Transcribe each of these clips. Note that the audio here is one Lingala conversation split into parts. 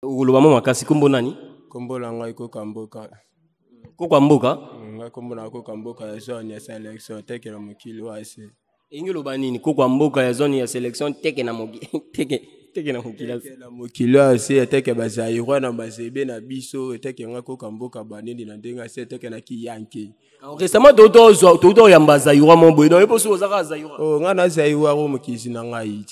Okoloba mwa makasi, kombo nani? Kombo na ngai Koka Mboka. Koka Mboka? Ngai kombo na Koka Mboka ya zone ya selection teke na mokili wa se. Elingi oloba nini? Koka Mboka ya zone ya selection teke na mokili teke teke na mokili teke na mokili wa se teke ba Zaïrois na mazebe na biso teke nga Koka Mboka banini na ndenge se teke na kiyanke. Récemment toto zwa toto yamba Zaïrois mon boy. Non, yepo so ozaka Zaïrois. Oh nga na Zaïrois ro mokili na ngai.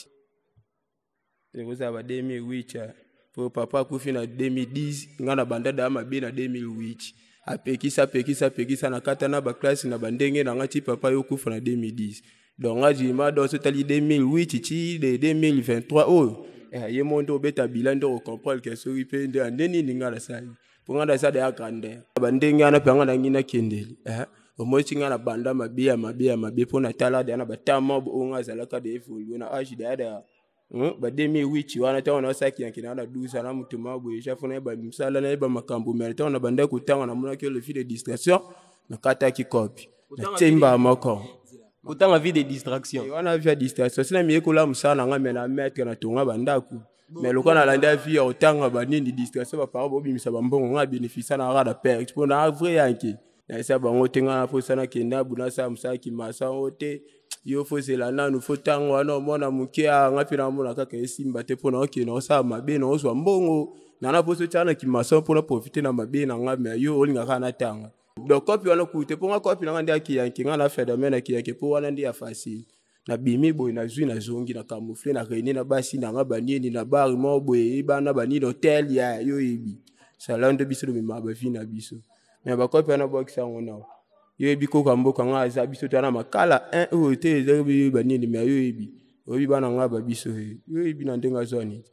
Ekozala ba 2008 po papa akufi na 2010 nga na banda da mabe na 2008 apekisa apekisa apekisa na kata na baklase na bandenge na nga ti papa yo kufa na 2010 donc nga jima donc sotali 2008 ti de 2023 oyo eh, ye mo nde obeta bilan nde ocomprendre ke soki mpe nde nde nini nga nasali mpo nga naza deya grandeur bandenge wana mpe nga nangi nakendeli eh, omoni nga na banda mabe ya mabe ya mabe mpo natala deya na batama oyo nga azalaka de evolue na age deya deya ba 2008 wana ntango naosalaki yanke na na 12 na moto ma boye ja fo nayeba mosala nayeba makambo me ntango nabandaki kotanga namonaki le vie de distraction nakataki kopi natie mbala moko kotanga vie de distraction wana vie ya distraction sina miyekola mosala na ngai me na maître natonga bandako mais lokola nalandi vie ya kotanga banini distraction baparent bobimisa bambongo ngai bénéfice na kaka na perte mpo na vrai yanke nayesa bango te ngai na mposa nakenda bunasa mosala kimasa yango te yo fozela nanu fo ntango wana omona moke a ngai mpe namona kaka esimba te mpo naokende naosala mabe naozwa mbongo nana mposa otyaka na kimaso mpo na profite na mabe na ngai me yo olinga kaka natanga donc kopi wana kutu te mpo ngai kopi na ngai nde akiyanke ngai na fedame na kiyanke mpo wana nde ya facile nabimi boye nazwi nazongi na camoufle na rene na basi na ngai banini na bar moko boye ebana banini hotel ya yo oyebi sala nde biso tomemaka bavi na biso me bakopi wana bwakisa yango nao yo oyebi koka mboka ngai aza biso toya na makala 1 oyo te eza banini me yo oyebi oyebi bana ngai babiso yo oyebi na ndenge azwa nini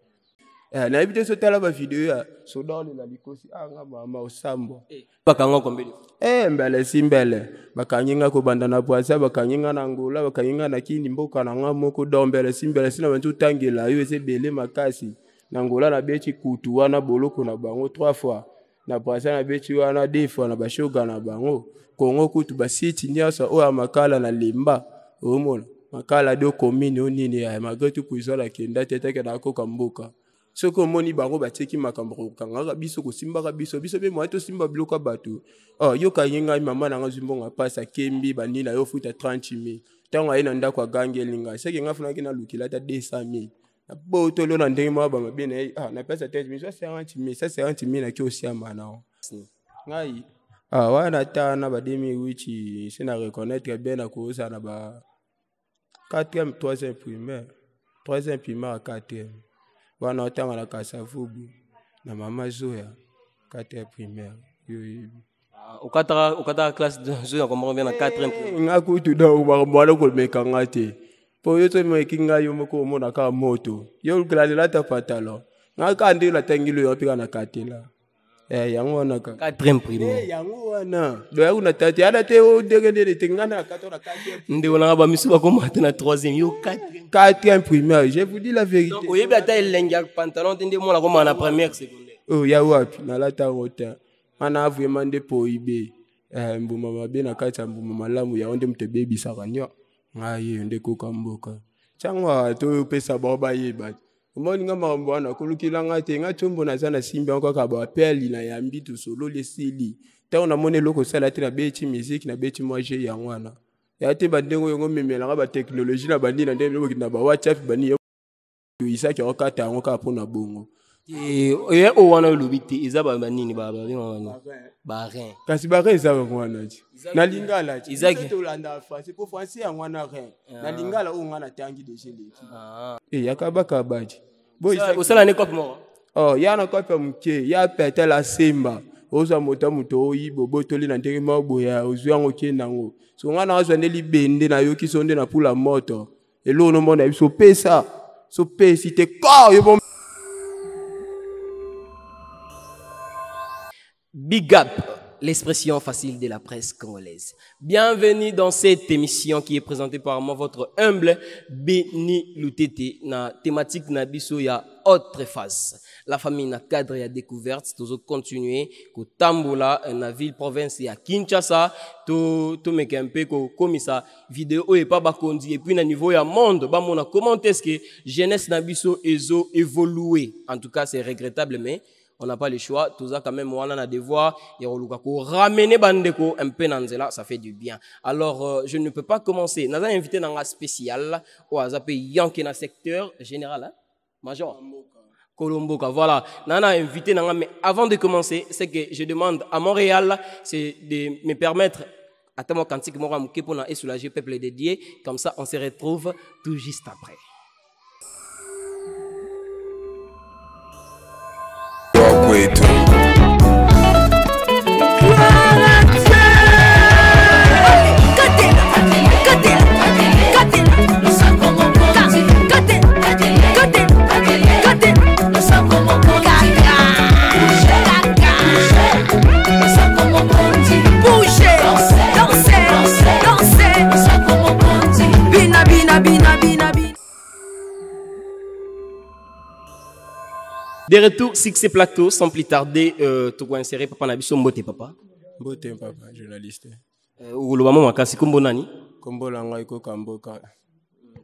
Eh, nayebi te sotala bavideo ya soda olela likosi ah, nga mama osambwa eh, bakanga combien eh, mbele si mbele bakangi nga kobanda na brazza bakangi nga na angola bakangi nga na kini mboka na nga moko donc mbele si mbele si na bandi otangela yo eza ebele makasi na angola nabeti kutu wana boloko na bango trois fois na brazza nabeti wana deux fois na bashoga na bango kongo kutu basiti nyonso oyo ya makala na lemba omona makala do commune o nini ya malgré tout prison nakenda te teke nakoka mboka soki omoni bango batieki makambo kokangaka biso kosimbaka biso biso mpe moye tosimba biloko ya bato oh, yokangi ngai mama na ngai zwi mbongo mpasi akembi banini ayo futa 30 mille ntango aye na ndako agangeli ngai seke ngai funaki nalukila ata 200 mille botolo na ndenge moko bamabe na ye ah, napesa 30 mille sa 50 mille sa 50 mille naki osiama nao ngai ah, wana ata na ba 2008 se na reconnaître bien na kozala na ba 4e 3e primaire 3e primaire 4e wana otanga na kasavubu na mama zoya 4e primaire yo yebi ah, okataka okataka classe zoya comprendre bien na 4e primaire nga kutu donc makambo wana komeka nga te mpo yo soki omeki ngai yo moko omona kaka moto yo olukelana elata pantalon nga kaka nde natangili yo mpe kaka na katela Eh, yango wana kaka quatrième primaire eh, yango wana doya kuna tati ana te o ndenge ndenge te nga na kata na quatrième ndeko nanga bamisu bakoma te na troisième yo quatrième quatrième primaire je vous dis la vérité donc oyebi ata elengi ya pantalon te nde mwana akoma na première secondaire oh ya wapi nalata yango te wana vraiment nde poibe eh, mbuma mabe na kati ya mbuma malamu yango nde moto ebebisaka nio ngai yeyo nde koka mboka ntango topesa bango bayeba omoni nga makambo wana kolukela nga te nga tiombo naza na simbi yango kaka baapeli na yambi tosololi esili ntango namoni eloko osala te nabeti miziki nabeti mwa je yango wana ya te bandenge oyo ngo memelanga bateknologie na banini na ndenge biloko na ba whatsapp banini isaki akokata yango kaka mpo na bongo oyo wana olobi te eza banini babengaka barin kasi barin eza yango wana ti na lingala ti tolanda français mpo français yango wana rein na ah. lingala oyo nga natangi deja eleki ah. eyaka bakaba ti osala ne cope moko oh, ya na cope ya moke ya petela semba ozwa moto ya moto oyiba obotoli na ndenge moko boye ozwi yango okende yango so ngai nazwa nde libende nayoki so nde na pula moto eloko nomona biso pesa so pesi te ko yo big up. L'expression facile de la presse congolaise. Bienvenue dans cette émission qui est présentée par moi, votre humble Béni Lutete, na thématique na biso ya autre face. La famille na cadre ya découverte, toujours continuer ko tambola na ville province ya Kinshasa, to to meka un peu ko komisa vidéo oyo epa bakonzi et puis na niveau ya monde bamona comment est-ce que jeunesse na biso ezo évoluer. En tout cas, c'est regrettable mais on n'a pas le choix. Tout ça quand même on a devoir ya koluka ko ramener bandeko un peu na nzela, ça fait du bien. Alors je ne peux pas commencer. Naza invité na nga spécial oyo aza pe yanke na secteur général, hein? Major Kolomboka, voilà. Nana invité nanga, mais avant de commencer, c'est que je demande à Montréal, c'est de me permettre ata mwa cantique moko ya moke mpona esoulager peuple dédié, comme ça on se retrouve tout juste après. Kwetu. De retour, Succès Plateau, sans plus tarder, toko insérer papa na biso. Mbote papa. Mbote papa journaliste. Okoloba mwa makasi, kombo nani? Kombo na ngai Koka Mboka.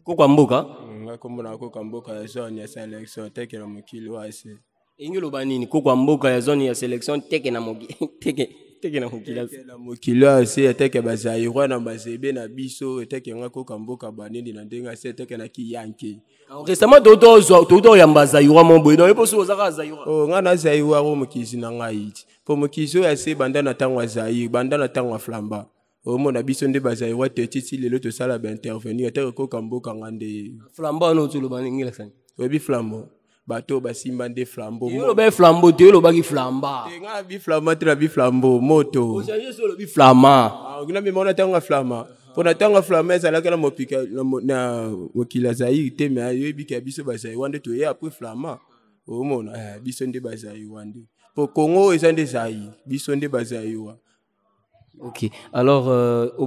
Koka Mboka? Ngai kombo na Koka Mboka ya zone ya sélection teke na mokili wase. Elingi oloba nini, Koka Mboka ya zone ya sélection teke na mokili, teke teke na mokili? Teke na mokili ase, eteke bazairwa na bazebe na biso, eteke nga Koka Mboka banini na ndenge ase eteke na kiyanke. Récemment touta oyamba zairwa mo boye, donc eposo ozaka zairwa. Oh, nga na zairwa o mokisi na ngai ti po mokisi oyo ase banda na ntango ya Zaire, banda na ntango ya Flamba, omona biso nde bazairwa te titi lelo tosala baintervenir eteke Koka Mboka nga nde. Flamba wana otoloba ndenge lakisani? Oyebi flambo, bato oyo basimba nde flambo. Yo oloba flambo te, yo olobaki flamba. Te, nga nabi flamba te, nabi flambo moto. Ochange so olobi flama. Ah, na mema na ntango ya flama, mpo na ntango ya flama ezalaki na mopika na mokili ya Zaire te, me ayoyebi ya biso bazairwa nde toye apres flama. Omona biso nde bazairwa nde, mpo Kongo oyo eza nde Zaire, biso nde bazairwa. Ok, alors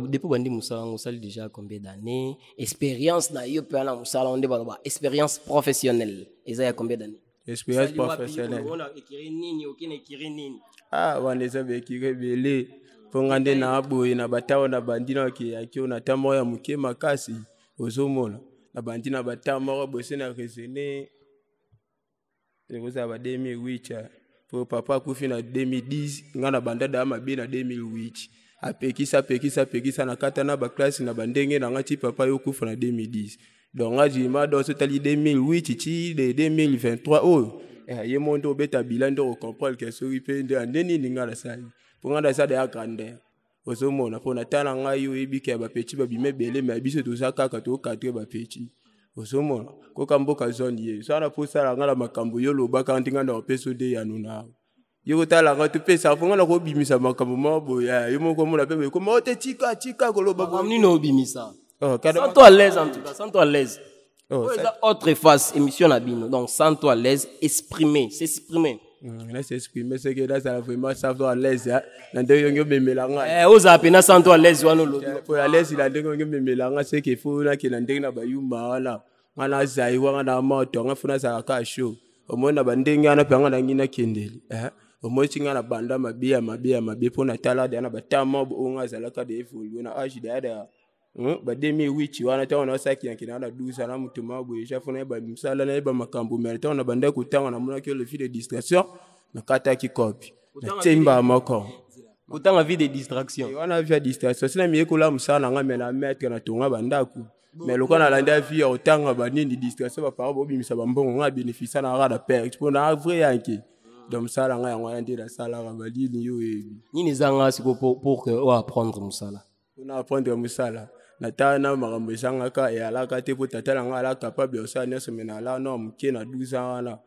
depuis bandi mosala yango, osali déjà combien d'années? Expérience na yo mpe wana mosala ngo nde baloba expérience professionnelle eza ya combien d'années? Expérience Osali wapi? professionnelle. Omona écurie nini, okende écurie nini? Ah, wana eza baécurie ebele, mpo nga nde na boye na batao na bandi na okeyaki oyo na ta moko ya moke makasi. Ozomona na bandi na bata moko boye na raisonne ekozala ba 2008, po papa akufi na 2010, nga na banda daa mabe na 2008. Apekisa, apekisa, apekisa, na kata na baklase na bandenge na nga ti papa yo kufa na 2010. Donc nga jima, donc so tali 2008 ti de 2023 oyo, ye mo nde obeta bilan, nde ocomprendre ke soki mpe nde nde nini nga nasali, mpo nga nasala ya grandeur. Ozomona, mpo na tala ngai oyebi ke ya bapetits babima ebele, me biso toza kaka tocadre bapetits. Ozomona Koka Mboka zone ye so wana, mpo osala nga na makambo yo olobaka nti nga na opesa nde yano na yo kotala nga topesa, mpo nga na kobimisa makambo moko boye, yo moko omona mpe boye koma o te, tika tika koloba boye. Nini obimisa? Oh, kada Sens-toi à l'aise, en tout cas, sens-toi à l'aise. Oh, Oyo eza autre face émission na bino, donc sens-toi à l'aise, exprimer, s'exprimer. Na s'exprimer, c'est que nazala vraiment sens-toi à l'aise, hein. Na ndenge yongi omemela ngai. Eh, ozala mpena sens-toi à l'aise wana olobi. Po à l'aise na ndenge yongi omemela nga, c'est que faut nakende na ndenge na bayuma wana, nga nazai wanga na moto nga, fo nazala kaka chaud. Omoni na bandenge wana mpe nga nangi nakendeli, eh. Omoni ti nga na banda mabe ya mabe ya mabe, mpo natala deya na batama oyo nga azalaka de évolue na age deya deya ba 2008 wana, ntango naosalaki nakendaka na 12 na moto moko boye ja, fo nayeba mosala, nayeba makambo. Me ntango na bandaki kotanga, namonaki le vie de distraction, nakataki kopi, natie mbala moko. Kotanga vie de distraction? Wana vie ya distraction, sina miyekola mosala na ngai, me na maître natonga bandako, mais lokola nalandi vie ya kotanga banini distraction, baparent bobimisa bambongo, ngai bénéfice na kaka na perte, mpo na vrai yanke. Donc mosala ngai yango wana nde nasalaka banini, yo oyebi. Nini ezanga sikoyo pour que oapprendre mosala? Mpona apprendre mosala, natala na makambo ezangaka eyalaka te, mpo tata na ngai ala capable ya kosala nyonso, me nala na moke na 12 ans wana,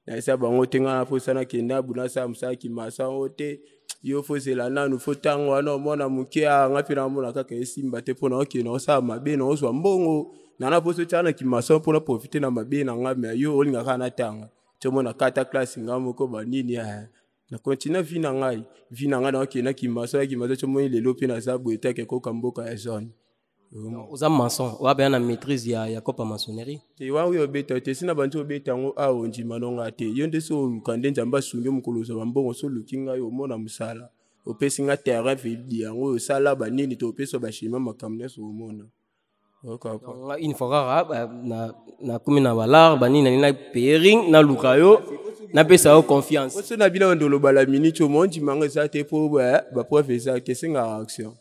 nayesa bango te, ngai na mposa nakende abu nasala mosala kimasa yango te, yo fozela nanu, fo ntango wana omona moke a ngai mpe namona kaka esimba te, mpo naokende naosala mabe, naozwa mbongo nana mposo tia na kimasa mpona profite na mabe na ngai, me yo olingaka kaka natanga ti omona kata classe ngai moko banini. Na continue vie na ngai, vie na ngai nakokende na kimaso ya kimaso ti omoni lelo mpe naza boye take koka mboka ya zone. Oza maçon, oza mpenza na maîtrise ya cope ya maçonnerie? Te, wana oyo obeta te, esi na bandi obeta yango awa, ondima no nga te. Yo nde so oluka nde Nzambe asungi yo mokolo ozwa bambongo, so oluki ngai omona mosala, opesi nga terrain vide yango oyo osala banini to opesa bashima makambo nyonso omona. Nga une fois kaka nakomi na balar banini nani na pairing, naluka yo, napesa yo confiance. Oso na bino ndoloba la minute oyo mondima nga eza te, mpo bapreuve eza te, esengaka action.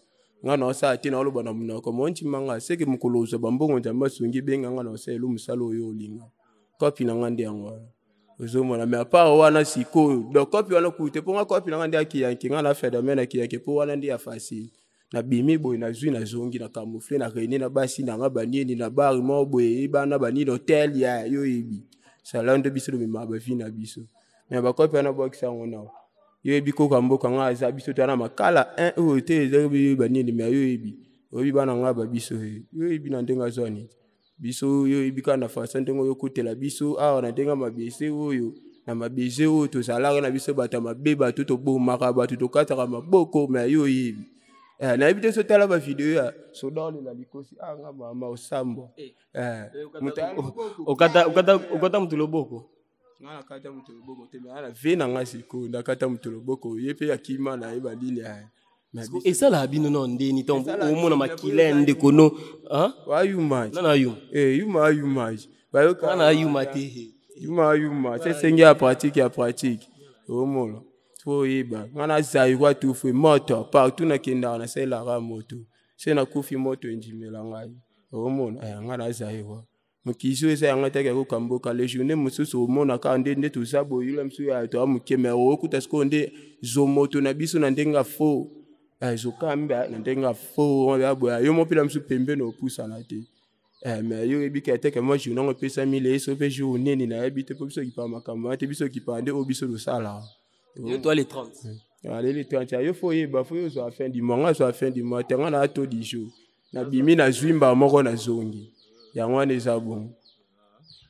Nga na osala te, naoloba na monoko, mondima nga seke mokolo ozwa bambongo, Nzambe asungi, benga nga na osala elo mosala oyo olinga. Kopi na nga nde yango wana ozomona. Mais apart wana sikoyo, donc kopi wana kutu te, mpo nga kopi na nga nde akiyanke, nga na fedome na kiyanke, mpo wana nde ya facile. Nabimi boye, nazwi, nazongi na camoufle na reni na basi na nga banini na bar moko boye, eyebana banini hotel ya yo oyebi sala nde biso tomemaka bavi na biso. Mais bakopi wana bwakisa yango nao, yo oyebi koka mboka nga aza biso toya na makala 1 oyo te, eza banini. Mais yo oyebi, oyebi bana nga babiso, yo oyebi na ndenge azwa nini biso, yo oyebi kaka na façon ndenge oyo okutela biso awa na ndenge ya mabese oyo, na mabese oyo tozalaka na biso bato ya mabe, bato tobomaka bato, tokataka maboko. Mais yo oyebi, nayebi te, so tala bavideo ya soda olela likosi anga mama osambwa. Okata motu loboko? Nga nakata moto loboko te, mais na vie na nga sikoyo nakata moto loboko, ye mpe akima na ye banini. Esalaka bino na ndeni ntango omona makila ya ndeko no? Ayuma. Nana ayuma? Yuma ayuma, bayoka. Nana ayuma te. Yuma ayuma, se esengi ya pratique, ya pratique, omona fo oyeba. Nga nazali kwa tufu moto partout nakendaka, nasalelaka moto, se nakufi moto endimela ngai, omona nga nazali kwa mokili oyo eza yango etaki akoka mboka. Le journée mosusu omona kaka nde toza boye, yula mosusu ya toya moke, mais okokuta sikoyo nde zomoto na biso na ndenge ya fo zokamba na ndenge ya fo ya boye, yo mopela mosusu pembeni opusana te. Mais yo oyebi ka teke mwa journée yango epesami leso mpe jour nini nayebi te, mpo biso okipaka makambo wana te, biso okipaka nde oyo biso tosalaka. Yo toi les 30. Aleli 30, yo fo oyeba, fo yo ozwa fin du mois, nga azwa fin du mois te, nga na to du jour nabimi, nazwi mbala moko nazongi, yango wana eza bongo.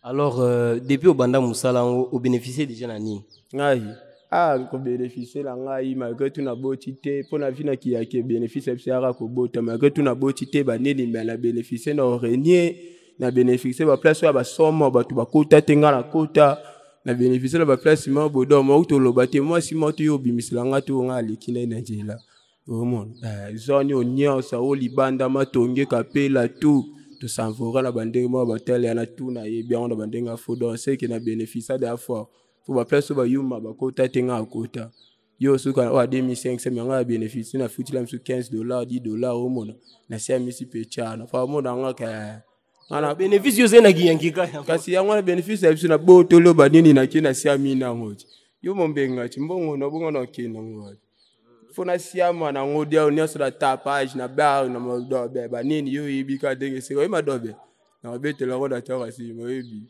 Alors depuis obanda mosala yango, obénéficie déjà na nini? Ngai kobénéficie na ngai, malgré tout naboti te, mpo na vi nakiyaki bénéfice ya biso yaka kobota, malgré tout naboti te banini, mais na bénéficie na orenie, na bénéficie baplace oyo ya basomo bato bakota te, ngai nakota, na bénéficie na baplace moko bodo moko toloba te, mwasi moko te yo obimisela ngai to ngai aleki nai na nzela, omona zone oyo nyonso oyo libanda matonge kapela tout tosanvora na bandenge moko batele yana tout, nayebi yango na bandenge ya fo. Donc seke na bénéfice de fort, po baplace oyo bayuma bakota te, ngai akota. Yo soki oyo ya 2500, me ngai ya bénéfice na futila misu 15 $, 10 $, omona na se ya misi mpe tiana fa omona nga ka Bénéfice yo ozali na kiyankika. Kasi yango wana bénéfice ya biso na botoli oyo banini nake na se ya mina yango ti yo mombenga ti mbongo na bongo na okende yango wapi, fo nasiama nango dia nyonso na tapage na bar na madobe banini, yo oyebi kaka ndenge esika oye madobe na babetela yango na ntango nsima, oyebi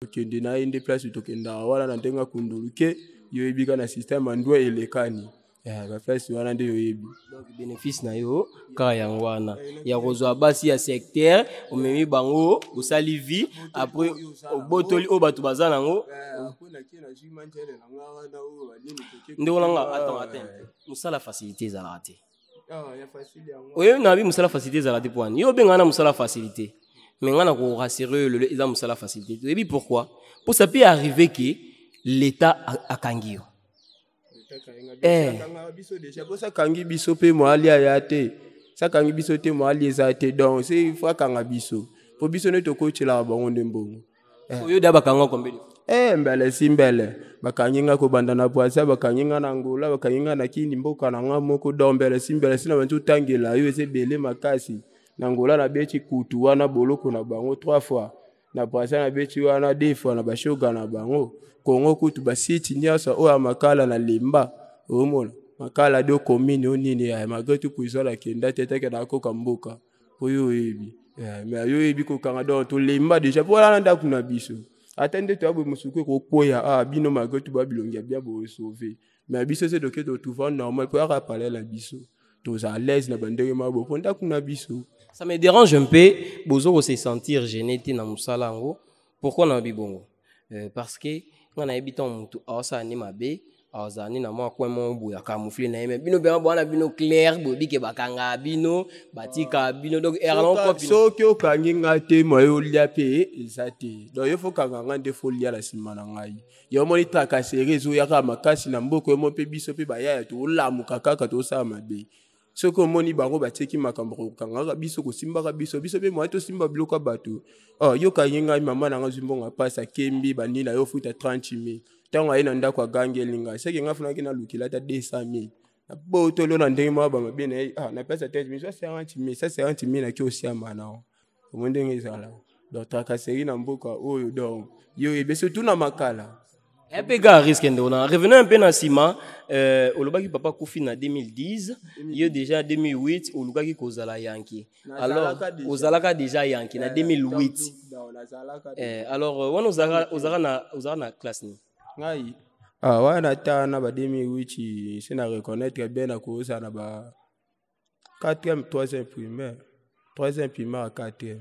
tokende na ye nde place tokendaka wana na ndenge akundulu ke yo oyebi kaka na système ya ndwa elekani baplace wana nde yoyebi. Donc bénéfice na yo kaka yango wana ya kozwa basi ya secteur, omemi bango, osali vie, après obotoli oyo bato baza nango. Ndeko nanga, attends, attends, mosala facilité ezalaka te. Oyebi na bi mosala facilité ezalaka te. Po wani yo obengaka na mosala facilité, mais nga na korassurer oyo lelo eza mosala facilité te. Oyebi pourquoi? Po ça peut arriver que l'État akangi yo. Biso déjà bosa akangi biso mpe moali aya te, sakangi biso te, moali eza te, donc se fo akanga biso, mpo biso nde tokotyelaka bango nde mbongo. Oyo da bakanga combien? Mbele si mbele bakangi nga kobanda na Brazza, bakangi nga na Angola, bakangi nga na Kini mboka na nga moko. Donc mbele si mbele si na bandi otangela yo eza ebele makasi. Na Angola nabeti kutu wana boloko na bango trois fois, na Brazza nabeti wana deux fois na bashoga na bango. Kongo kutu basiti nyonso oyo ya Makala na Lemba, omona Makala do commune oyo nini ya malgré tout prison nakenda te, teke nakoka mboka oyo oyebi, mais yo oyebi kokanga. Donc tolemba déjà mpo wana na ndako na biso, ata nde toya boye mosuku ekokwea bino malgré tout babilongi ya bien bosauve, mais biso se toke totrouva normal mpo yaka palais na biso, toza à l'aise na bandenge moko boye mpo ndako na biso. Ça me dérange un peu, bozo se sentir gêné te na mosala yango. Pourquoi na bongo? Parce que nga nayebi ntango motu aosala nde mabe, azala nde na mwa coin moko boye acamoufle na ye, mais bino mpenza bwana bino clair, boyebi ke bakangaka bino, batikaka bino, donc soki okangi nga te, moye olia mpe eza te. Donc yo fokanga nga nde folia na nsima na ngai. Yo omoni tracasserie ezoyaka makasi na mboka yo mo, mpe biso mpe bayaya tolamuka kaka, tosala mabe. Soki omoni bango batieki makambo kokangaka biso, kosimbaka biso, biso mpe moye tosimba biloko ya bato. Oh, yokangi ngai, mama na nga zwi mbongo mpasi, akembi banini, ayo futa 30 000. Ntango aye na ndako agangeli ngai, seke ngai funaki nalukila ata 200 000 nabotolo na ndenge moko bamabe na ye. Ah, napesa 30 000, so 50 000, sa 50 000 naki osiama nao. Omoi ndenge ezala. Donc tracasserie na mboka oyo, donc yo oyebi, surtout na Makala. Mpe kaka risque ndeko na revenons un peu na nsima. Olobaki papa akufi na 2010, yo déjà 2008 olukaki kozala yanki. Alors ozalaka déjà yanki na 2008. Alors wana ozalaka na classe nini? Ngai, ah, wana ta na ba 2008, se na reconnaître bien, na kozala na ba 4e, 3e primaire, 3e primaire, 4e.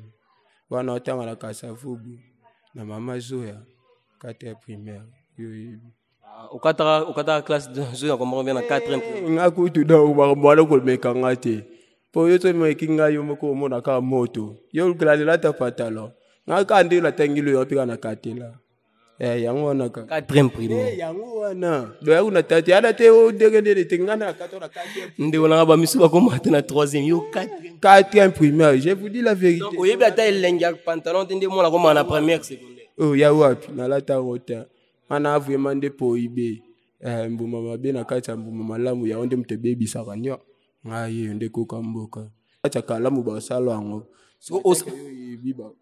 Wana otanga na Kasavubu na mama Zoya, 4e primaire, yo oyebi. Okataka classe, Zoya, comprendre bien, na 4e? Nga kutu, donc makambo wana komeka nga te, mpo yo so meki ngai, yo moko omona kaka moto. Yo olata pantalon, nga kaka nde natangili oyo mpe kaka na katela. Yango wana kaka. 4e primaire. Yango wana do ya kuna tati ana te o ndenge ndenge te, nga na kata na 4e. Ndeko nanga, bamisu bakoma te na 3e, yo 4e. 4e primaire, je vous dis la vérité. Donc oyebi ata elengi ya pantalon te nde mwana akoma na première secondaire? Oyo ya wapi, nalata yango te. Wana vraiment nde prohibé. Mbuma mabe na kati ya mbuma malamu, yango nde moto ebebisaka nio. Ngai yeyo nde koka mboka kati ya kalamu basala yango.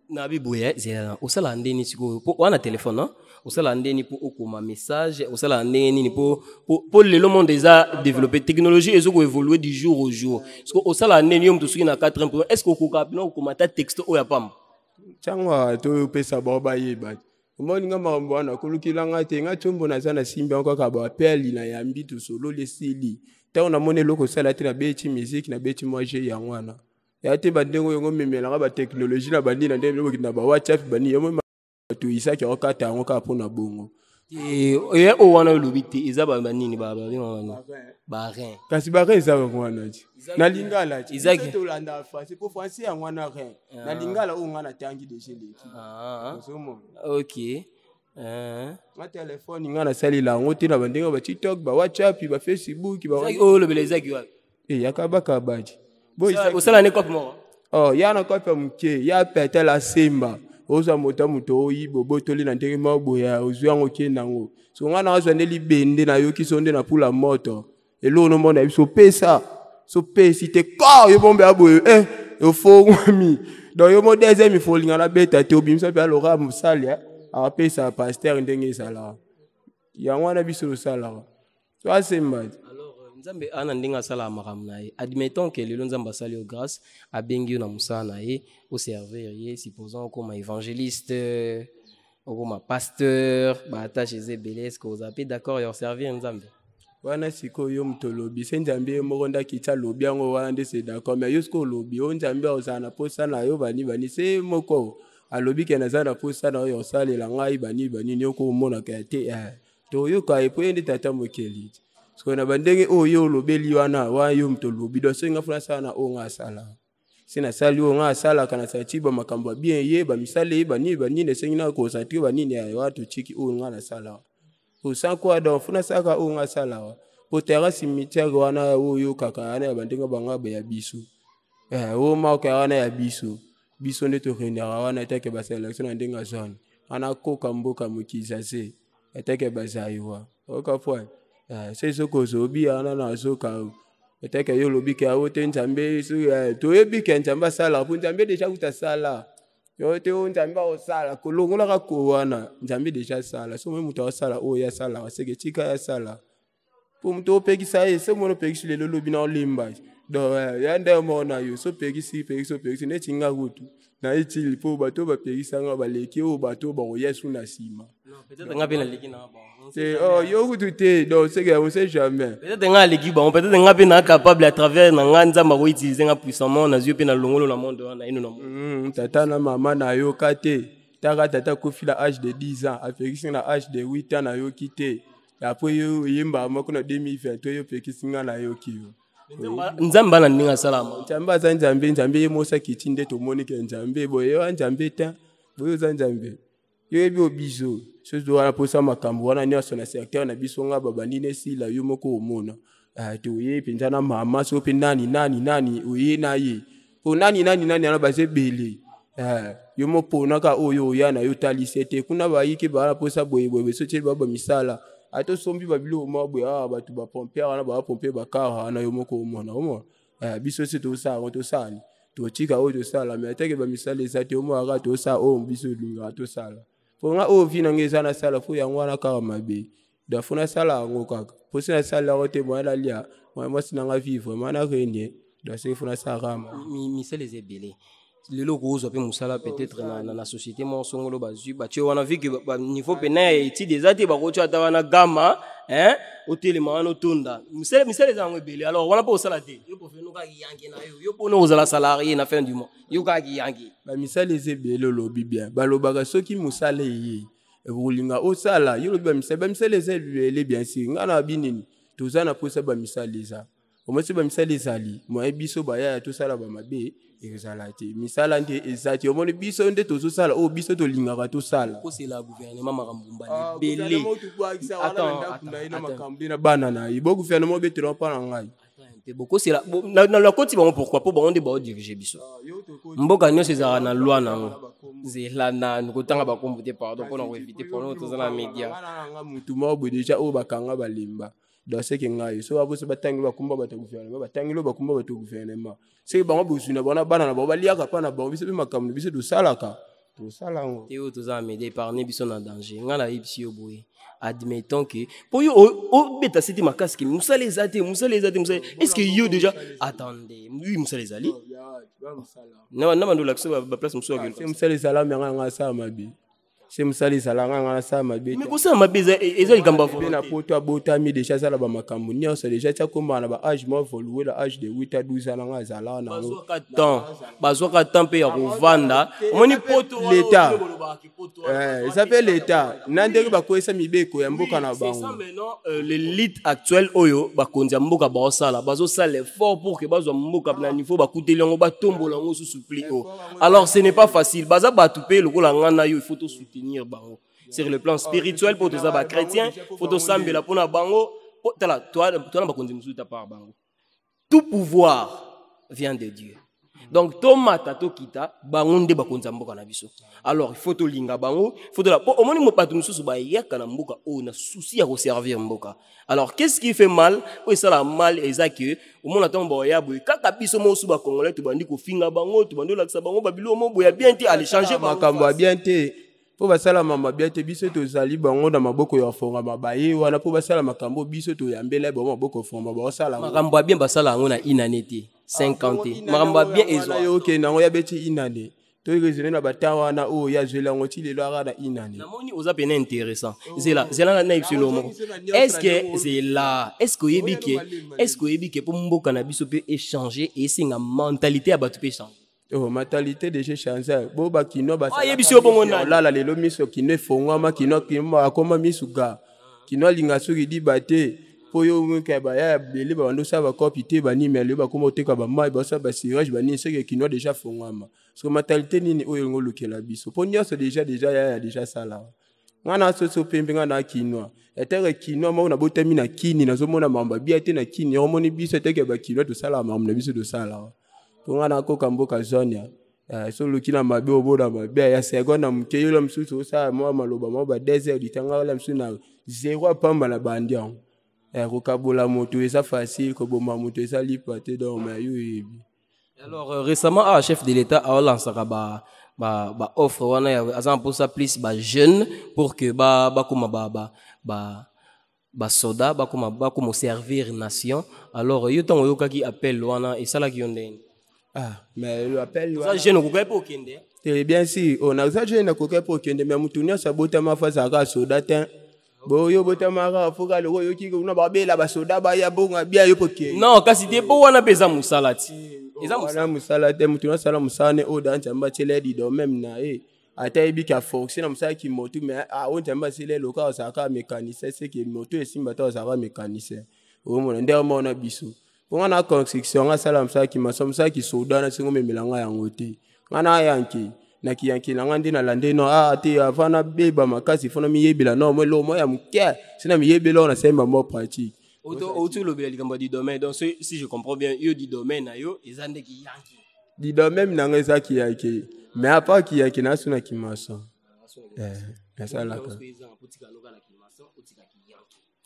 Na biboye zela, osala ndeni sikoyo mpo wana telefone no? Osala ndeni mpo okoma message? Osala ndenge nini mpo lelo monde eza développé, technologie ezo koévolue du jour au jour? Siko osala ndeni yo moto soki na 4 ans, est ce que okoka mpena okoma ata texte oyo ya pamba? Ntango toyopesa bango bayeba, omoni nga makambo wana kolukilanga te. Nga tiombo naza na simbi yango kaka baapeli na yambi, tosololi, esili. Ntango namoni eloko osala te, nabeti musique, nabeti mwa je, yango wana ya te. Bandenge oyo omemelanga batechnologie na banini na ndenge bokende na bawhatsapp banini, yo bato isaki akokata yango kaka mpona bongo. Oyo wana olobi te, eza banini, babengaka barein. Kasi barein eza yango wana ti na lingala ti tolanda français, po français yango wana rein na lingala oyo nga natangi deja eleki. Ozomona? Ok. Nga telefone nga nasalela yango te na bandenge ba TikTok, ba WhatsApp, ba Facebook. Oyo olobela ezaki wapi? Eyaka bakabati. Osala ne cope moko? Oh, ya na kope moke ya petela asemba, ozwa moto ya moto oyiba, obotoli na ndenge moko boye, ozwi yango, okende yango. So nga na azwa nde libende, nayoki so nde na pula moto eloko nomona biso opesa so pesi te ko yo bombe ya boye, ofongwami. Donc yo mo deuxième ifo olinga nabeta te, obimisa mpe aloka mosali akapesa pasteur ndenge ezalaka. Yango wana biso tosalaka, so asemba te. Alors Nzambe ana ndenge asalaka makambo na ye. Admettons ke lelo Nzambe asali yo grâce, abengi yo na mosala na ye, oservir ye, supposons okoma évangéliste, okoma pasteur, baattache eza ebele, est ce que ozala mpe d'accord ya oservir Nzambe? Wana sikoyo yo moto olobi se Nzambe ye moko nde akiti alobi yango wana nde c'est d'accord. Mais yo sikoyo olobi o Nzambe ozala na posa na yo bani bani, se ye moko alobi ke naza na posa na oyo osalela ngai bani banini, yo komonaka ya te. Toyoka ye po ye nde tata mokeli. Sikoyo na bandenge oyo yo olobeli wana, wana yo moto olobi. Donc soki nga funa asala na oyo nga asala, se nasali oyo nga asalaka na sati ba makambo ya bien, ye bamisala ye banini banini, esengi na concentre banini ya wana, totiki oyo nga nasala osan kwa. Donc funa asalaka oyo nga asalaka po terrain cimetière wana oyo oyokaka wana ya bandenge banga ya biso, oyo maka wana ya biso, biso nde tokendaka wana etake baselection na ndenge ya zone wana, koka mboka mokiza se etake bazaiwa oyoka point. Se soki ozobi wana na azoka etake yo olobi ke awo te Nzambe, toyebi ke Nzambe asalaka, po Nzambe deja kuta asala yo te oyo Nzambe aosala kolongolaka ko wana. Nzambe deja asala, so moi moto aosala oyo ye asalaka, seke tika ye asala, po moto opekisa ye se mona opekisi lelo, olobi na olemba. Donc ya nde moko na yo so opekisi, pekisi, opekisi neti nga kutu nayetili, mpo bato oyo bapekisanga baleki oyo bato oyo bakoya su na nsima. Peut-être nga mpe naleki na bango. Te, oh, yo kutu te. Donc c'est que on sait jamais. Peut-être nga aleki bango, peut-être nga mpe na capable à travers na nga Nzambe akoutilize nga puissamment, nazwi mpe na longolo na monde wana ino na monde. Tata na mama nayoka te. Taka tata akufi na age de 10 ans, apekisi nga na age de 8 ans, nayoki te. Après yo oyemba moko na 2023, yo opekisi nga, nayoki yo. Nzambe ana ndenge asalama. Nzambe aza Nzambe. Nzambe ye mosa kiti nde tomoni ke Nzambe boye yo Nzambe te, boye oza Nzambe. Yo yebi obiso soki wana mposa makambo wana nyonso na secteur na biso nga babandi nesila yo moko omona. Ah, toye mpenza na mama so mpe nani nani nani oye na ye po nani nani nani wana baza ebele. Eh, yo moponaka oyo oya na yo talise te kuna bayiki baa mposa boyeboye so tieli ba bamisala ata osombi babiloko moko boye awa bato bapompe wana bapompe bakara wana yo moko omona omona. Eh, biso si tosala yango, tosala totika oyo tosala, me atake bamisala eza te, omona kaka tosala oyo biso olingaka tosala. Mpo nga oyo vi nanga eza nasala fo yango wana kaka mabe, donc fo nasala yango kaka mpo si nasala yango te moya nalia moya mwasi nanga vivre moya na renie, donc soki fo nasala kaka misala eza ebele lelo okozwa mpe mosala peut-être na société moko songolo bazwi batie wana vu que niveau pena ya étude eza te, bakotia ata wana gama hein, otelema wana otonda misala. Misala eza yango ebele. Alors wana mpo osala te, yo préfère kaka yanke na yo, yo mpona ozala salarié na fin du mois, yo kaka yanke. Bamisala eza ebele, olobi bien. Balobaka soki mosala eye ekolinga osala, yo olobi bamisala, bamisala eza ebele bien sûr. Ngai na binini toza na mposa bamisala eza omasi, bamisala ezali moye biso bayaya tosala bamabe ezala te, misala nde eza te. Omoni biso nde tozosala oyo biso tolingaka tosala. Kosela gouvernement makambo mbala ebele. Na makambo na bana na ye bo gouvernement obetela mpa na ngai. Mpe bokosela nakoti bango pourquoi? Mpo bango nde baodirige biso. Mboka nyonso ezalaka na loi nango. Nzela nanu kotanga bakombo te, pardon, mpona koevite problème, toza na média. Nga mutu moko boye deja oyo bakanga balemba, donc seke ngai so baboso batangeli bakumba bato ya gouvernement, batangeli bakumba bato ya gouvernement, seke bango bozwi na bango na bana na bango baliaka mpa na bango. Biso mpe makambo na biso tosalaka, tosala yango. Te, oyo toza na média, épargne biso na danger. Ngai nayebisi yo boye, admettons que mpo yo obeta sete makasi ke mosala eza te, mosala eza te, mosala, est ce que yo déjà, attendez, oui, mosala ezali na bando olakisa baplace mosusu. Se mosala ezala, me ngai asala mabe. Se mosala ezala, ngai nasala mabe. Me kosala mabe eza likambo ya na poto abotami deja, asala bamakambo nyonso deja ti akomaka na baage moko évolue, na age de 8 à 12 ans nanga azala nango. Bazwaka temps, bazwaka temps mpe ya kovanda. Omoni poto. L'état, eza mpe l'état na ndenge bakweyisa mibeko ya mboka na bango. Maintenant, l'élite actuelle oyo bakonzi ya mboka baosala, bazosala effort pour que bazwa mboka na niveau bakuteli yango, batombola yango susu plus haut. Alors ce n'est pas facile. Baza bato mpe lokola nga na yo. Il faut tosoutenir bango sur le plan spirituel mpo toza bachrétien, faut tosambela mpona bango. Tala, toa na bakonzi mosusu ta part bango. Tout pouvoir vient de Dieu, donc tomata tokita, bango nde bakonzi ya mboka na biso. Alors il faut tolinga bango, faut tola po omoni mo bato mosusu bayaka na mboka oyo na souci ya koservir mboka. Alors qu'est-ce qui fait mal, oyo esala mal, eza ke omona ntango baoya boye, kaka biso mosusu bacongolais tobandi kofinga bango, tobandi olakisa bango babilo mo boye ya bien te, ale change. Makambo ya bien te, mpo basala mama bien te. Biso tozali bango na maboko ya fongama, baye wana mpo basala makambo, biso toyambela bango maboko fongama, baosala yango. Makambo ya bien basala yango na inane te, 50 te. Makambo ya bien ezwa. Yo okende yango ya beti inane, to raisonne na bata wana oyo ye azweli yango ti lelo aka na inane. Namoni oza pene intéressant. Zela, zela, na yebi lo moko. Est ce que, zela, est ce que oyebi ke, est ce que oyebi ke mpo mboka na biso mpe échanger, esenga mentalité ya bato mpe échanger? Oh, mentalité déjà change bo bakino. Ayebisi yo bongo nani? Olala lelo miso kino efongwama, kino kino akoma misu ga kino alinga soki diba te, mpo yo moka baya ebele babanda osala bakopi te banini, lelo bakoma oteka bamai, basala basirage banini, soki kino déjà fongwama. Parce que mentalité nini oyo elingi olukela biso mpo nyonso déjà yaya déjà sala nga na soso pembe, nga na kinois, eteke kinois moko nabotami na kini, nazomona makambo abia te na kini. Omoni biso eteke bakinois tosalaka makambo na biso tosalaka mpo nga nakoka mboka zone ya so oluki na mabe, omona mabe ya seconde na moke yola mosusu osala mwa maloba mwa ba 2 heures du temps, nga wala mosusu na zero apamba na bandi yango. Kokabola moto eza facile, koboma moto eza lipa te. Donc ma yo oyebi. Alors récemment, ah, chef de l'État aolansaka ba offre wana ya aza na mposa plus ba jeune pour que ba bakoma ba basoda, bakoma servir nation. Alors yo, ntango oyokaki appel wana, esalaki yo ndenge? Ah, mais l'appel oza jeune, okokai mpe okende? Te, bien sûr, oh, naza jeune, nakoki mpe okende, mais motu nyonso abotama fo azalaka soda te. Boyo obotamaka foka loko oyoki kuna babela basoda baya bonga bia yo mpo kende. Non, kasi te, mpo wana mpe eza mosala ti, eza wana mosala te. Motu nyonso asala mosala ne oyo da Nzambe atiela ye dido meme na ye. Ata yebi ka forcer na mosala kimoto, mais ah, oyo Nzambe asili eloka azalaka mécanicien, c'est que moto esimba te azalaka mécanicien. Omona nde omona biso. Mpo nga na construction, nga asala mosala kimaso, mosala kisoda, na singo memela nga yango te. Nga na yanke na kiyanke na nga nde nalande no, ah te, avant nabeba makasi fo na miyebela no mo eloko moko ya moke, si na miyebela oyo nasalemba mo pratique. Outi olobela likambo ya du domaine, donc si je comprends bien, yo du domaine na yo eza nde kiyanke. Du domaine na nga eza kiyanke, mais à part kiyanke naso na kimaso. Nasalaka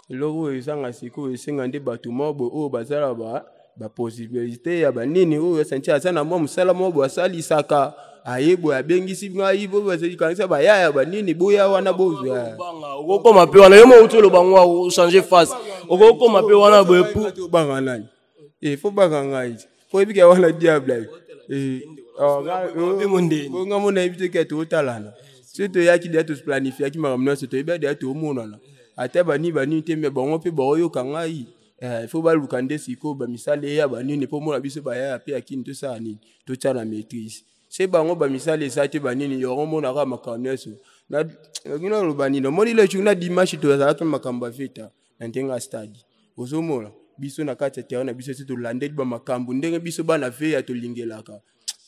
eloko oyo ezanga sikoyo, esenga nde bato moko boye oyo bazala ba bapossibilité ya banini oyo asanti aza na mwa mosala moko boye asalisaka, aye boye abengisi ngai bo bakanisa bayaya banini boya wana bozwa. Okokoma mpe wana yo mo outi oloba ngo ochange face, okokoma mpe wana boye pu obanga nani? E fo banga ngai fo yebika wana diable nga mona yebi te ke totalana. Soki toyaki deya, toplanifiaki makambo nyonso, toyebi deya tomonana ata banini banini te, me bango mpe baoyoka ngai. Fo baluka nde sikoyo bamisala eya banini mpo mona biso bayaya mpe akini tosala nini, totya na maîtrise se bango bamisala eza te banini yongo omonaka makambo nyonso. Nalingi naloba nini? Omoni le jour na dimanche tozalaki makambo ya veta na ndenge ya stade, ozomona biso na kati ya terrain na biso esi tolandeli bamakambo ndenge biso bana veya tolingelaka.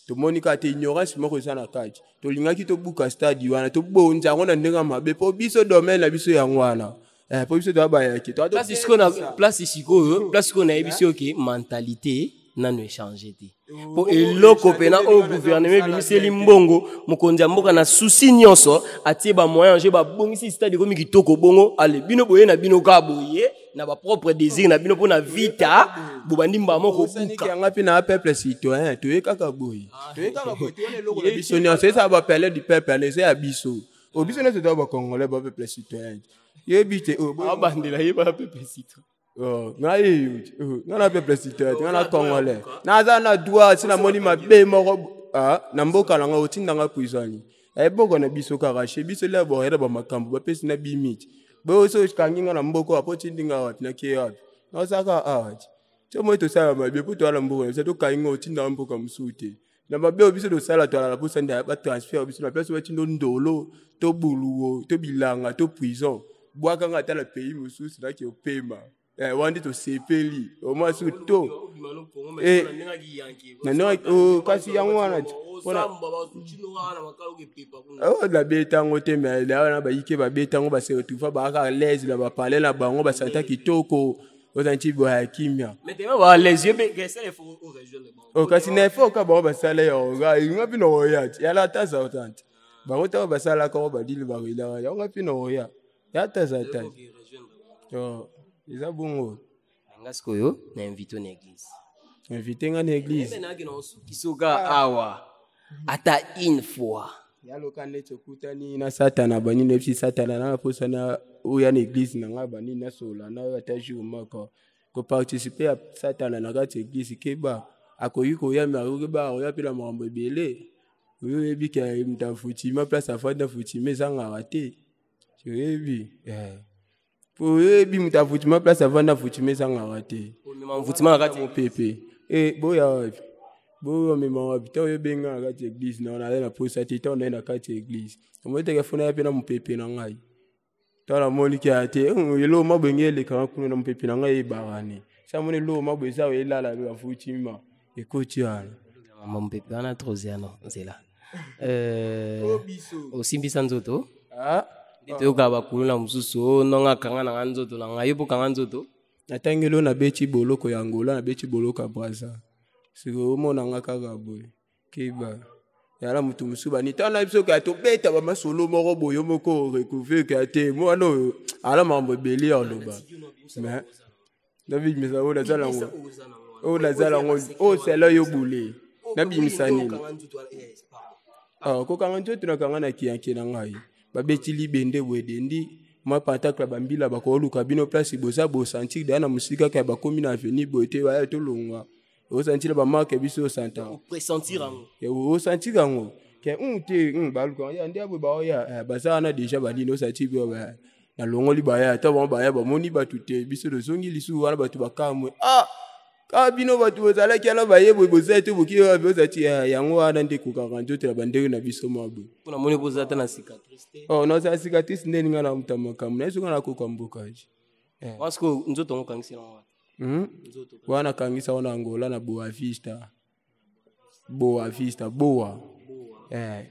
Tomoni kaka te ignorance moko eza na kati. Tolingaki tobuka stade wana, tobonza yango na ndenge ya mabe, mpo biso domaine na biso yango wana, mpo biso toya bayaki. Place sikoyo, place sikoyo nayebisi yo ke mentalité nano échange te, mpo eloko mpena oyo gouvernement ebimiseli mbongo, mokonzi ya mboka na susi nyonso atie bamoyen je babongisi stade ekomi kitoko bongo. Ale bino boye na bino kaka boye na bapropre désir na bino mpo na vita bobandi mbala moko kobuka. Yanga mpe na peuple citoyen, toye kaka boye, toye kaka boye, toyona eloko na biso nyonso eza bapele du peuple ana eza ya biso. O biso nyonso toya bacongolais, bapeuple citoyen, yebi te. Abandela ye bapeuple citoyen. Ngai eyo nga na peuple citoyen, nga na congolais, naza na droit. Si namoni mabe moko na mboka na nga, otindanga prisonnier, eboko na biso kaka chez biso lia boyela bamakambo bapesi na bimiti boyo. So okangi nga na mboka apo otindi nga wapi? Nakie wapi? Naosaka awa ti so moi tosala mabe mpo toala mboka na biso, tokangi nga otindanga mboka mosusu te. Na mabe oyo biso tosala, toalala mposa nde batransfert biso na place batindo ndolo to buluwo to bilanga to prison, bwakanga ata na pays mosusu naki opema wana nde tosepeli omwa su to kasi yango wana nabeta yango te. Me wana bayike babeta yango, base retrouva baaka l'aise na bapale na bango, basanta kitoko, ozanti boya kimia. Kasi na effort ka bango basala yango, nga mpe na oya ti yala ata sortante bango ntango basalaka ngo badili barilaka yango, nga mpe na oya ya ata sortante, eza bongo. Nga sikoyo na invité na église. Invité nga na église. Kisoka awa ata une fois. Yaloka neti okutani na Satana banini, oyebisi Satana na mposa na oya na église na ngai banini, nasola na oyo ata jour moko koparticipe ya Satana na kati ya église. Keba, akoki koya, me akoki ba akoya mpe na makambo ebele oyo oyebi ke moto afutima place afandi afutima ezangaka te. Oyebi po oyebi moto afutima place afandi afutima ezangaka te. Omema mvutima na kati. Mopepe e boya wapi, boyomema wapi? Ntango oyobenga na kati ya église na naza na posa te. Ntango naye na kati ya église, omoni teke fona ya mpe na mopepe na ngai. Ntango namoni ke te eloko mabo enge elekanga kuna na mopepe na ngai eyebakani sa moni eloko mabo eza oyo elala afutima ekoti wana. Mama mopepe wana troziano nzela osimbisa nzoto nde toyokaka bakuluna mosusu o ndongo akanga na nga nzoto na ngai, yo mpo kanga nzoto. Natangeli oyo nabeti boloko ya Angola, nabeti boloko ya Braza, sikoyo omonanga kaka boye. Keba yala moto mosusu bani ntango na biso kaya tobeta bamasolo moko boye, yo moko recouvrir kaya te mwana oyo ala makambo ebele ya oloba. Mais nabimisa oyo naza nango, oyo naza nango, oyo sela yo bule nabimisa nini? Kokanga nzoto nakanga na kiyanke na ngai, babeti libende boye dendi mwa pentacle, bambila bakoluka bino place boza, bosentir deya na mosika kaka bakomi na avenue boye te, baya tolongwa, osentir bamarke biso osanta. Opresentir yango. Osentir yango ke te baluka ya nde boye baoya baza wana deja banini, osentir nalongoli baya ata bango baya bamoni bato te, biso tozongi lisusu wana bato bakamwe ah. Kaka bino bato bozalaki wana baye boye bozali te boki wapi ozati yango wana nde ekokaka nzoto na bandenge na biso mwa boye. Mpo namoni boza ata na cicatrice te. Oh, nazala cicatrice nde ninga na moto makambo na ye soki nakoka mboka ji. Parce que nzoto yango okangisi yango wapi? Nzoto. Wana kangisa wana Angola na Boa Vista. Boa Vista, Boa.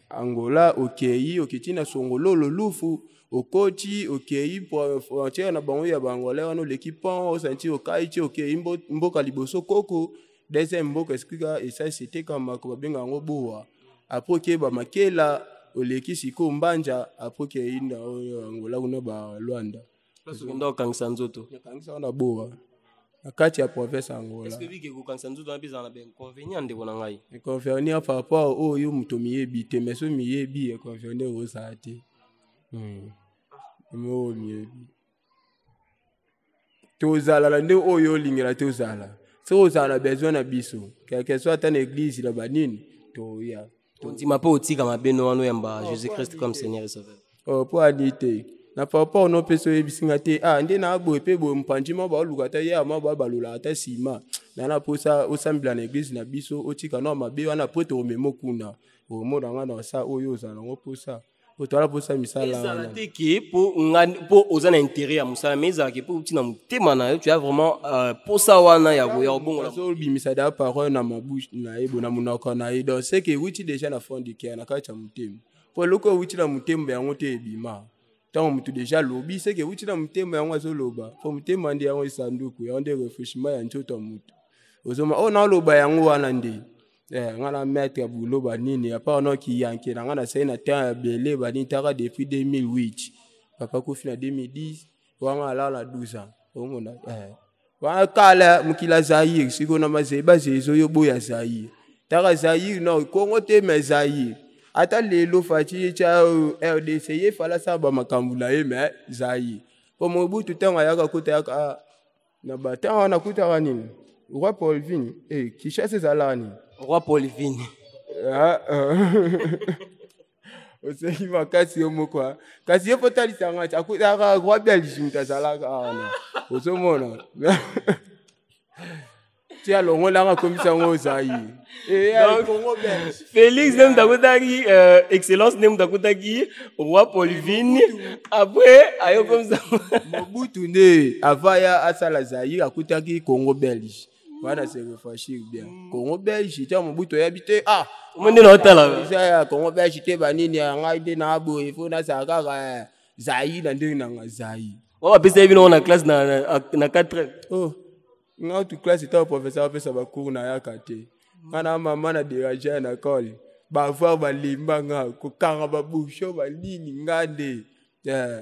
Angola okei okiti na Songololo Lufu okoti okei frontière na bango ya Bangolais wana oleki pont osanti okai ti okei mboka liboso koko deuxième mboka esika esasi etekamaka babenga yango Boa. Après okei ba Makela oleki sikoyo Mbanja après okei na oyo Angola kuna ba Luanda. Place okenda kokangisa nzoto. Nakangisa wana Boa na kati ya province ya Angola. Est-ce que bike kokangisa nzoto wana mpe ezala na ba inconvénient ndeko na ngai? Inconvénient par rapport oyo moto miyebi te, mais so miyebi inconvénient ozala te. Oyo miyebi. Tozala na nde oyo olingela tozala. Soki ozala na besoin na biso, quelque soit ata na église na banini, toya. Ondima mpe otika mabe no wana oyamba Jésus-Christ comme Seigneur et Sauveur. Oh, mpo ani te. Na par rapport no mpe so oyebisi nga te, ah, nde na boye mpe boye mopanzi mwa baoluka ata ye mwa ba balolaka ata nsima. Na na mposa osambela na église na biso, otika no mabe wana po tokomema kuna. Omona nga na osa oyo ozala nango mposa. Po toala mposa misala Ezala wana. te ke po nga po oza na intérêt ya mosala, mais ezala ke po outi na motema na yo, tu as vraiment posa wana ya koya kobongola. Azobimisa da parole na ma bouche na ye, bo na monoko na ye. Donc c'est que euti déjà na fond du cœur, na kati ya motema. Po eloko euti na motema yango te ebima. Ntango motu déjà alobi, c'est que euti na motema yango azoloba. Po motema nde yango esanduku, yango nde réfléchissement ya nzoto ya motu. Ozoma, oh, naoloba yango wana nde. Nga na maître ya boulot ba nini, à part no ki yanke na nga na sali na temps ya belé ba nini, taka depuis 2008. Papa kufi na 2010, wanga ala na 12 ans. Omona, wana kala mokili ya Zaïre, sikoyo na mazeba zezo yo boya Zaïre. Taka Zaïre non, Congo te mais Zaïre. Ata lelo Fatshi tcha RDC ye fala sa ba makambo na ye mais Zaïre. Po Mobutu tango ayaka kota yaka, ah, na ba tango wana kutaka nini? Roi Paul Vini, Kinshasa ezalaka nini? Roi Paul Vini. Ah, ah. Oseki makasi yo moko, ah. Kasi ye po talisa nga ti, akutaka roi Belge moto azalaka wana. Ozomona. Ti alongolanga akomisa yango Zaïre. Donc, Congo Belge. Félix nde moto akutaki, excellence nde moto akutaki roi Paul Vini. Après, ayo komisa Mobutu nde avant ya asala Zaïre akutaki Congo Belge. Wana se réfléchir bien. Congo Belge, tiens, Mobutu oyebi te, ah, Omo nde na otala. Eza ya Congo Belge te banini ya ngai nde na boye, faut nazala kaka, Zaïre na ndenge na nga Zaïre. Oyo bapesa ye bino na classe na 4 heures. Oh, nga tu classe eta professeur apesa ba cours na yaka te. Nga na mama na déranger na école. Ba voir ba lemba nga, kokanga ba bouchon ba nini nga nde.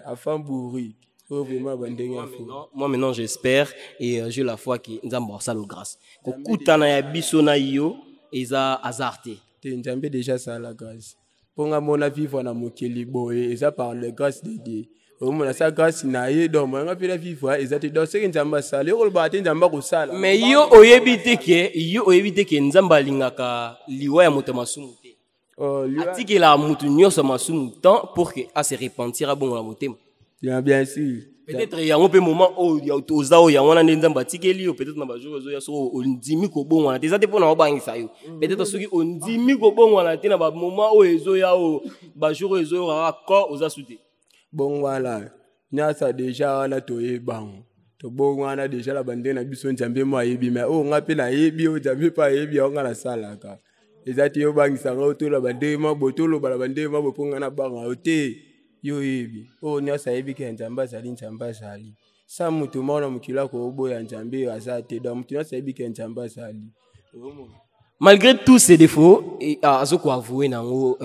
Afin bourri. Oh, vraiment, ba ndenge ya fou. Moi maintenant j'espère et j'ai la foi que Nzambe asala grâce. Kokutana ya biso na yo eza hasard te. Te Nzambe déjà sala grâce. Mpo nga mona vivre na mokili boye eza par la grâce de Dieu. Omona sa grâce na ye, donc moi nga pela vivre eza te. Donc soki Nzambe asala, yo koloba te Nzambe akosala. Mais yo oyebi te ke, yo oyebi te ke Nzambe alingaka liwa ya moto masumu te. Oh, liwa Atikela moto nyonso masumu temps pour que a se repentir abongola motema. Bien, bien sûr. Peut-être yango pe moment oyo ya toza oyo yango wana nde Nzambe atikeli yo, peut-être na ba jour ezoya soki ondimi kobongwana te, eza te mpona obangisa yo. Peut-être soki ondimi kobongwana te na ba moment oyo ezoya oyo, ba jour oyo ezoya kaka corps oza su te. Bongwana, nyasa déjà wana toyebango. Tobongwana déjà na bande na biso Nzambe mo ayebi, mais oyo nga pe nayebi, oyo Nzambe pe ayebi, yango nga nasalaka. Eza te obangisa nga, otola bande mabo, toloba na bande mabo mpo nga nabanga yo te. Yo oyebi. Oyo nyonso ayebi ke Nzambe azali, Nzambe azali. Sa moto moko na mokili akoboya Nzambe aza te. Donc moto nyonso ayebi ke Nzambe azali. Malgré tous ces défauts, et, ah, azo ko avouer nango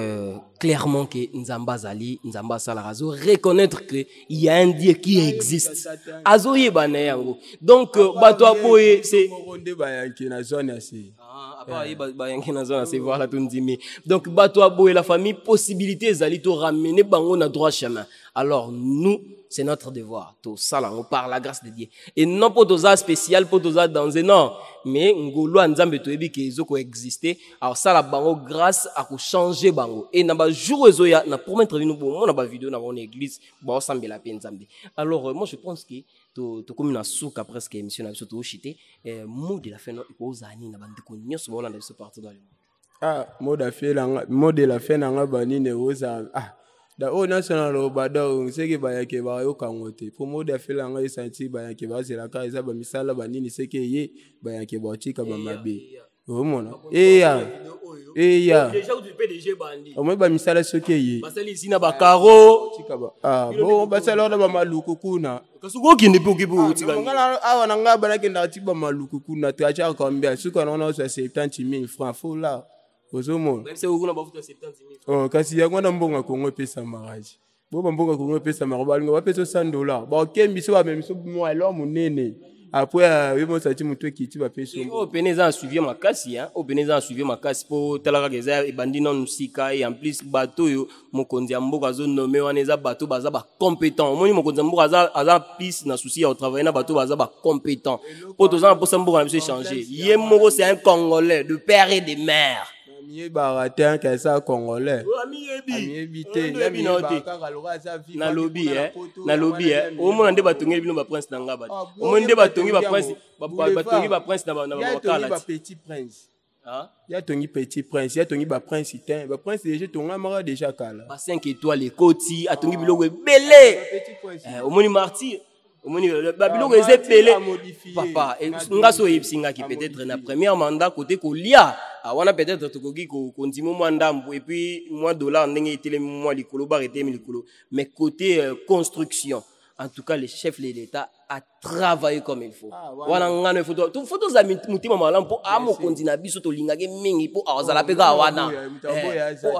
clairement que Nzambe azali, Nzambe asalaka, azo reconnaître que il y a un Dieu qui existe. Azo yeba na yango. Donc, bato aboye, c'est Moko nde bayanke na zone ya se. Ah, à part yeba bayanke na zone ya se, voilà tout ndimi. Donc bato aboye la famille, possibilité ezali to ramener bango na droit chemin. Alors nous C'est notre devoir. Tosala yango par la grâce de Dieu. Et non mpo toza spécial, mpo toza danger, non. Mais ngolu ya Nzambe toyebi ke ezokoexiste, akosala bango grâce, akochange bango. E na bajour ezoya, na promettre bino bomona bavideo na bango na église, baosambela mpe Nzambe. Alors moi je pense que tokomi na suka presque émission na biso, tooshite. Mot de la fin no ekozala nini na bandeko nyonso baolanda biso partout dans le monde? Ah, mot de la fin nanga, mot de la fin nanga banini ekozala, ah, da oyo nyonso naloba, donc seke bayake bayoka yango te. Po mot de la fin nanga esanti bayake bazelaka eza bamisala banini, seke ye bayake batika bamabe, omona eya eya omoi bamisala soki eye basali esi na bakaro. Ah, bon, basala wana bamaluku kuna. Kasi okokende mpe okebi otika. Awa na ngai banakendaka ti bamaluku kuna, trajet combien? Suka na wana ozwa 70 000 francs, fola ozomona. Kasi yango wana mbongo ya Kongo epesamaka ti bo bambongo ya Kongo epesamaka, balinga bapesa 100 $, bakembi so bamemi so mwa eloko monene, après yo mosati motu ekiti, bapesi. Oyo pene eza na suivi makasi, oyo pene eza na suivi makasi, mpo tala kaka, eza ebandi nanu sika. E en plus bato oyo mokonzi ya mboka azonome wana eza bato baza bacompétent. Omoni, mokonzi ya mboka aza plus na souci ya kotravaille na bato baza bacompétent, mpo toza na mposa mboka na biso échange. Ye moko c'est un Congolais de père et de mère. Miyebaka te anke aza Congolais. Amiyebi te. Nalobi, nalobi, omona nde batongeli bino baprince na nga bato, omoni nde batongi baprince, batongi baprince na bakala. Petit prince ya tongi, petit prince ya tongi, baprince te, baprince déjà tongamaka déjà kala. Ba 5 étoiles ekoti, atongi biloko ebele, omoni martyr, omoni babiloko eza ebele. Papa, nga so oyebisi ngaki peut-être na première mandat kote kolia wana, peut-être tokoki kondima mwa ndambo, et puis mwa dollar ndenge etelemi mwa likolo, bar etelemi likolo, mais côté construction, en tout cas le chef de l'État a travaillé comme il faut. Wana ngano faut tozala motema malamu, mpo a mokonzi na biso tolingaki mingi, mpo azala mpe kaka wana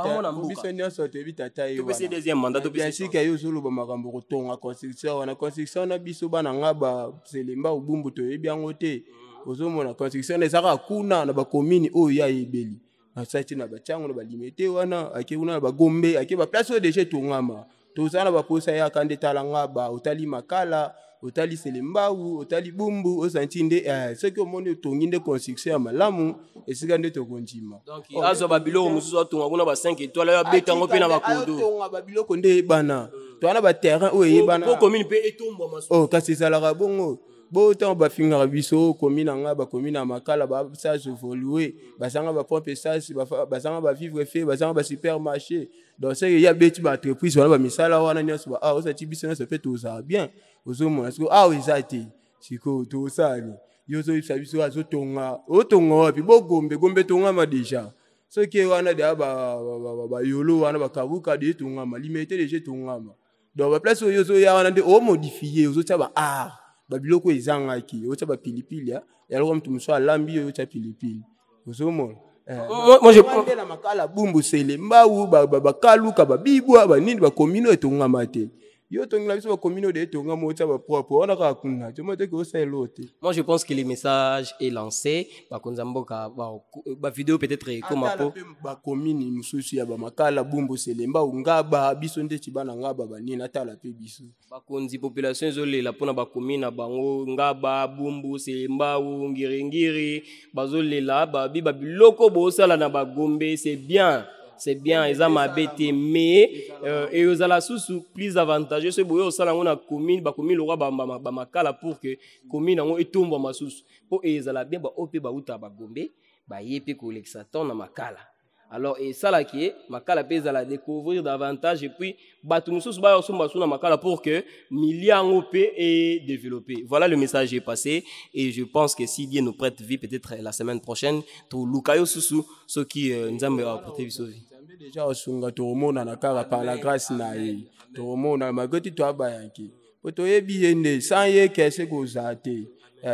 amona. Biso nyonso toyebi tata ye. Topesi deuxième mandat. Bien sûr ke yo ozoloba makambo kotonga construction wana, construction wana biso bana nga baselemba obumbu toyebi yango te. Ozomona construction wana ezaka kuna na bakomini oyo ya ayebeli asati na batiango na balimete wana, ake kuna na bagombe, ake baplace oyo déjà etongama. Toza na baposa yaka nde tala Ngaba, otali Makala, otali Selembau, otali Bumbu, osanti nde soki omoni otongi nde construction ya malamu, esika nde tokondima. Donc azwa babiloko mosusu, atonga kuna ba 5 étoiles, oyo abeta yango mpe na bakodo. Atonga babiloko nde eyebana, toza na baterrain oyo eyebana. Po commune mpe etombwama. Oh, kasi ezalaka bongo bo ntango bafingaka biso, komi na ngai, bakomi na Makala, basage évolue, bazanga bapompe essence, bazanga bavivre fe, bazanga basupermarché. Donc seke ye abeti baentreprise wana, bamisala wana nyonso, ba osati biso nyonso mpe tozala bien. Ozomona sikoyo awa eza te, sikoyo tosali yo ozoyebisa biso azotonga, otonga wapi? Bogombe, gombe tongama déjà, soki wana deya bayolo wana bakabuka de etongama, Limete déjà etongama. Donc baplace oyo ozoya wana nde omodifie, ozotia ba art, babiloko ezangaki, otia bapilipili yaloko, moto mosusu alambi oyo otia pilipili, ozomona nde na Makala, Bumbu, Selembau, bakaluka, babibwa, banini, bakomino etongama te. Yo otongela biso bakomino oyo etongama, otia bapropre wana kaka kuna, tomo teke osala te. Moi je pense que le message est lancé. Bakonzi ya mboka, bavideo peut-être ekoma po bakomini mosusu ya bamakala, Bumbu, Selemba, Ngaba, biso ndeti bana Ngaba, banini, atala mpe biso. Bakonzi, population ezolela mpona bakomi na bango, Ngaba, Bumbu, Selembau, Ngiringiri, bazolela babi babiloko bosala na bagombe. C'est bien, c'est bien, eza mabe te, mais ezala susu plus avantageux soki boye osala yango na commune, bacommune lokwa bamakala, pour que commune yango etombwama susu, mpo ezala bien. Baoyo mpe bauta bagombe baye mpe kolekisa temps na Makala, alors esalaki ye Makala mpe ezala découvrir davantage, et puis bato mosusu baya kosomba su na Makala pour que milia yango mpe edévelopper. Voilà, le message est passé et je pense que si Dieu nous prête vie, peut-être la semaine prochaine toluka yo susu, soki Nzambe aprêter biso vie. Nzambe déjà osunga, tokomonana kaka par la grâce na ye, tokomona malgré ti toabayanki, po toyebi ye nde sans ye kese kozala te.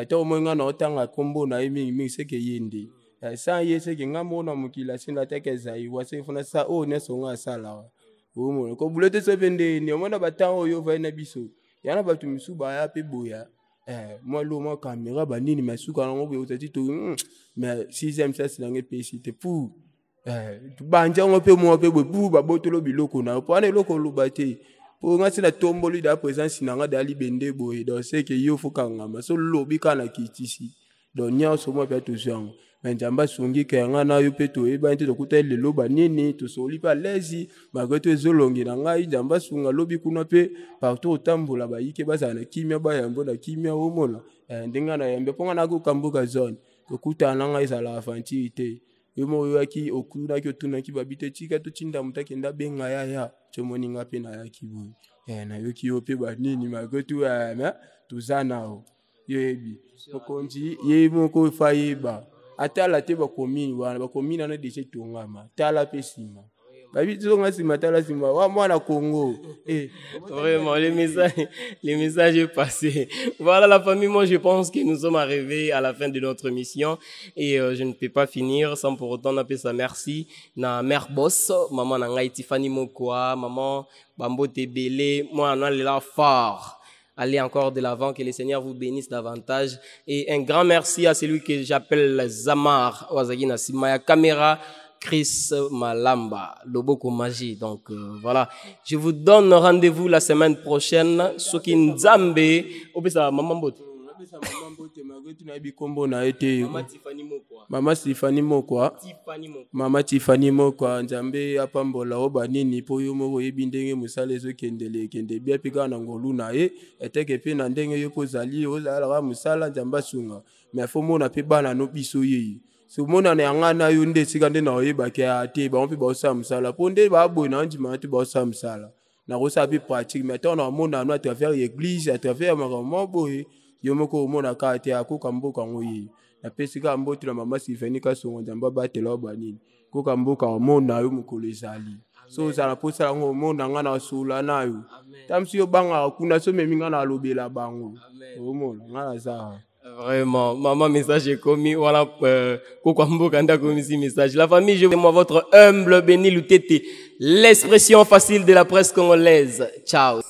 Tokomoi nga na otanga nkombo na ye mingimingi, seke ye nde sans ye, seke nga moko na mokili asinda teke ezaiwa, seke fona sa oyo nyonso nga asalaka. Omona kobula te, so mpe ndeni omona batango oyo ovai na biso ya na bato misusu baya mpe boya mwa lo mwa caméra banini, mais suka nango boye ozati to mais sixième sens nango epesi te pour bandi yango mpe mwa mpe boye pu babotolo biloko na yo, mpo wana eloko oloba te. Mpo nga si natomboli da présence na nga da libende boye, donc c'est que yo faut kangama so lobi kaka na kitisi. Donc nyonso mwa mpe tozwi yango, me Nzambe asungi ke nga na yo mpe toyebani te, tokutani lelo banini, tosoli mpe alezi malgré to ezolongi na ngai. Nzambe asunga lobi kuna mpe partout otambola, bayike bazala na kimia, bayambo na kimia. Omona ndenge nga nayambi, mpo nga nakoka mboka zone kokutana na ngai ezala aventure te. Yo moko oyaki, otunaki, otunaki babi te, tika totinda moto akende abenga yaya. Tomoni nga mpe nayaki boye, nayoki yo mpe banini malgré tout, mais toza nao. Yoyebi mokonzi ye moko fa yeba atala te bakomini wana, bakomini wana deja etongama. Tala mpe nsima, babi tozonga nsima, tala nsima wa mwana Congo eh. Vraiment, le message est passé. Voilà la famille, moi je pense que nous sommes arrivés à la fin de notre mission et je ne peux pas finir sans pour autant appeler ça merci na mère boss, maman na ngai Tiffany Mokwa, maman bambote ebele, moi on là fort. Allez encore de l'avant, que le Seigneur vous bénisse davantage. Et un grand merci à celui que j'appelle Zamar Wazaki na sima ya caméra, Chris Malamba, Loboko Magie. Donc voilà, je vous donne rendez-vous la semaine prochaine. Soki Nzambe, opesa maman mbote. Napesa mama mbote malgré tout nayebi nkombo na ye te. Mama Tiffany Mokwa. Mama Stifani Mokwa. Tiffany Mokwa. Mama Tifani Mokwa, Nzambe apambola o banini, mpo yo moko oyebi ndenge mosala ezokendele, ekende bia mpe kaka na ngolu na ye, eteke mpe na ndenge yo mpo ozali ozalaka mosala. Nzambe asunga, mais faut mona mpe bana no biso ye so monana yanga na yo nde esika nde na oyebaki ya te, bango mpe baosala mosala, mpo nde baboye na ondima te, baosala mosala, nakosala mpe pratique. Mais ntango naomona no à travers église, à travers makambo moko boye, yo moko omona kaka te akoka mboka yango ye. Napesi kaka mbote na mama Sylvanie Kasongo, Nzambe abatela yo banini, koka mboka omona yo mokolo ezali so ozala mposala yango, omona nga na sola na yo ta mosu yo obangaka kuna so omemi nga na alobela bango, omona nga naza. Vraiment, maman, message est commis. Voilà, Kokwambo Kanda commis message. La famille, je moi, votre humble Béni Lutete, l'expression facile de la presse congolaise. Ciao.